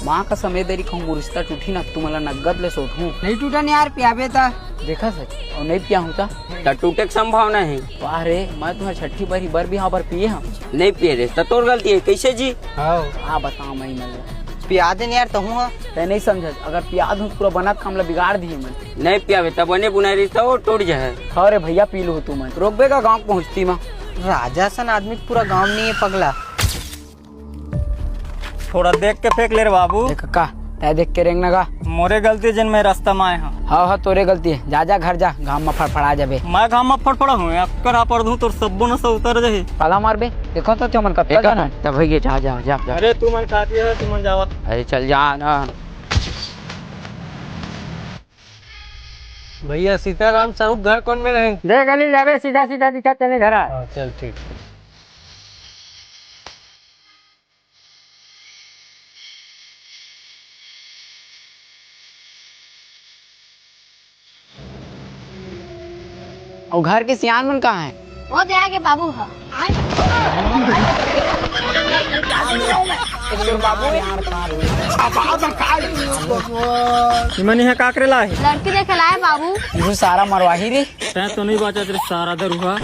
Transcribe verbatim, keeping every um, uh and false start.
माँ का समे देरी कहूँ, मोर रिश्ता टूटी ना, तुमन ला नगद ले सोटहूँ। नहीं टूटन यार, पियाबे त। देखा सच, अउ नहीं पियाहूँ त? त टूटे के संभावना हे। वाह रे, मैं तुम्हर छठी बर ही बर बिहाव बर पिए हँव। नहीं पिए रे, त तोर गलती हे, कइसे जी? हाँ। का बतावँ मैं मन ला। पिया दे न यार, तहूँ ह। तैं नहीं समझत, अगर पिया दूँ त पूरा बनत काम ला बिगाड़ दिही मन। नहीं पियाबे त बने बुनाई रिश्ता वो टूट जाए। हाँ रे भैया, पी लूँ तुमन। रोकबे का गाँव पहुँचती मा? राजा सन आदमी पूरा गाँव नहीं हे पगला। थोड़ा देख के फेंक ले रे बाबू। ए कका, तैं देख के रेंग ना गा। मोरे गलती जेन मैं रास्ता में आए हँव। हाँ, हाँ, तोरे गलती हे। जा, जा, घर जा, घाम में फड़फड़ा जाबे। मैं घाम में फड़फड़ा हूँ, अक्कर आ पर दूँ, तोर सब्बो नशा उतर जाही। पाला मारबे, देखो तो तुमन कब तक जाना हे? तब भैया, जा, जा, जा, जा। अरे, तुमन का किया है, तुमन जावा। अरे, चल जा ना। भैया, सीताराम साहू घर कौन में रहेंगे? दे गली जाबे, सीधा, सीधा दिखा, चले घर आ। हाँ, चल, ठीक। अउ घर के सियान मन कहाँ हे? वो दे आगे बाबू ह। इमन इहाँ का करे ला हे? लड़की देखे ला हे बाबू। इहू सारा मरवाही रे। तैं तो नहीं बाचत रे सारा दरुहा।